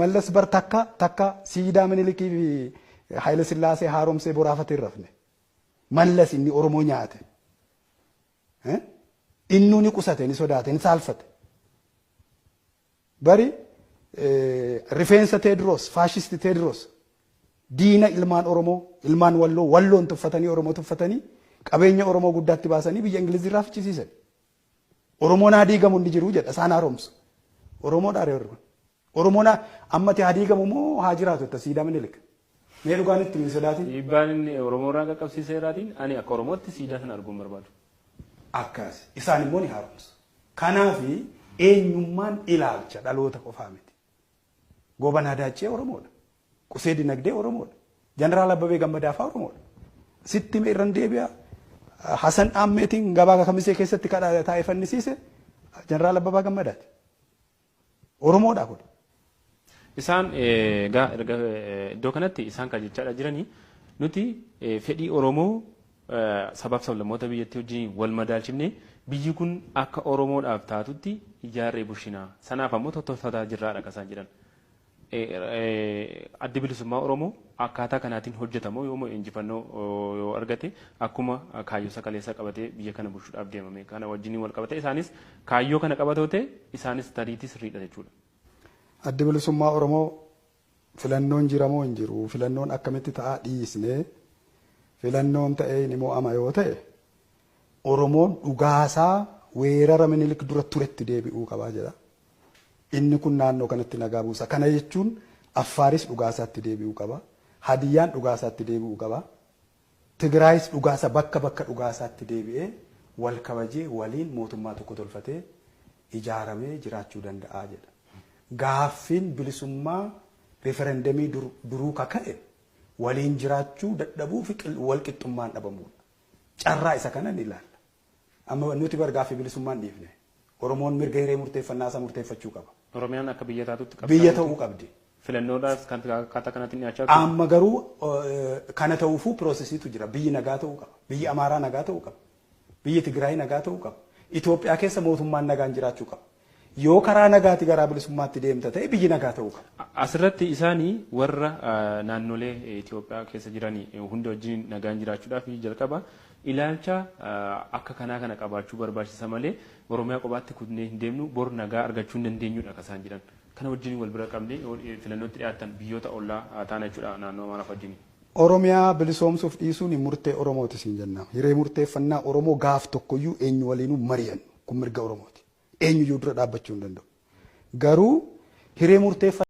Mallas bar takka takka siidaa Minilikii fi Haayile Sillaasee haaromsee boraafatee hin rafne. Mallas inni Oromoo nyaate. Innuu ni qusate, ni sodaate, ni saalfate. Bari rifeensa Teediroos, faashisti Teediroos, diina ilmaan Oromoo, ilmaan Walloo, Walloon tuffatanii, Oromoo tuffatanii, qabeenya Oromoo guddaatti baasanii biyya Ingilizii irraa fichisiisan. Oromoon haa diigamu inni jiru jedha isaan haaromsu. Oromoodha warri kun. Oromoon ammati haa diigamu moo haa jiraatu itti siidaa Minilik? Mee dhugaan itti hin sodaatin. Dhiibbaan inni Oromoo irraa qaqqabsiiseeraatiin ani akka Oromootti siidaa sana arguu hin barbaadu. Akkas. Isaan immoo ni haaromsu. Kanaafi eenyummaan ilaalcha dhaloota qofaa miti. Goobanaa Daaccee Oromoodha. Qusee Dinagdee Oromoodha. Jeneraal Abbabee Gammadaa fa'aa Oromoodha. Sitti hime irran deebi'a. Hasan Dhaammeetiin gabaa Kamisee keessatti kadhaa taa'ee fannisiise Jeneraal Abbabaa Gammadaati. Oromoodha kun. Isaan egaa erga iddoo kanatti isaan kan jechaadha jiranii nuti fedhii Oromoo sabaaf sablammoota biyyattii wajjin wal madaalchifne biyyi kun akka Oromoodhaaf taatutti ijaarree bulchina. Sanaaf ammoo tottolfataa jirraadha kan isaan jedhan. Addi Bilisummaa Oromoo akkaataa kanaatiin hojjetamoo yoo injifannoo yoo argate akkuma kaayyoo sakaleessa qabatee biyya kana bulchuudhaaf deemame kana wajjin wal qabate isaanis kaayyoo kana qabatoo ta'e isaanis tariitii sirriidha jechuudha. Addi Bilisummaa Oromoo filannoon jira moo hin jiru, filannoon akkamitti ta'aa dhiisnee, filannoon ta'ee ni mo'ama yoo ta'e Oromoon dhugaasaa weerara Minilik dura turetti deebi'uu qabaa jedha. Inni kun naannoo kanatti nagaa buusa. Kana jechuun Affaaris dhugaasaatti deebi'uu qaba. Hadiyyaan dhugaasaatti deebi'uu qaba. Tigraayis dhugaasa bakka bakka dhugaasaatti deebi'ee wal kabajee waliin mootummaa tokko tolfatee ijaaramee jiraachuu danda'a jedha. Gaaffiin bilisummaa riferendemii duruu kaka'e waliin jiraachuu dadhabuu fi wal qixxummaan dhabamuudha. Carraa isa kana ni ilaalla. Amma nuti bar gaaffii bilisummaa hin dhiifne. Oromoon mirga hiree murteeffannaa isaa murteeffachuu qaba. Oromiyaan akka biyya taatutti qabsaa'uu Biyya ta'uu qabdi. Filannoodhaaf kan akkaataa kanaatiin dhiyaachaa jiru. Amma garuu kana ta'uufuu piroosesiitu jira. Biyyi nagaa ta'uu qaba. Biyyi Amaaraa nagaa ta'uu qaba. Biyyi Tigraay nagaa ta'uu qaba. Itoophiyaa keessa mootummaan nagaan jiraachuu qaba. Yoo karaa nagaati garaa bilisummaatti deemta ta'e biyyi nagaa ta'uu qaba. Asirratti isaani warra naannolee Itoophiyaa keessa jiran hunda wajjin nagaan jiraachuudhaaf jalqaba ilaalcha akka kanaa kana qabaachuu barbaachisa malee Oromiyaa kophaatti kutnee hin deemnu, bor nagaa argachuu hin dandeenyudha kan isaan jedhan. Kana wajjin wal bira qabnee yoo filannootti dhiyaattan biyyoota ollaa taana jechuudha naannoo Amaaraaf wajjin. Oromiyaa bilisoomsuuf dhiisuun murtee Oromooti siin jenna. Hiree murteeffannaa Oromoo gaaf tokkoyyuu eenyu waliinuu mari'annu. Kun mirga Oromooti. Eenyuyyuu dura dhaabbachuu hin danda'u. Garuu hiree murteeffannaa.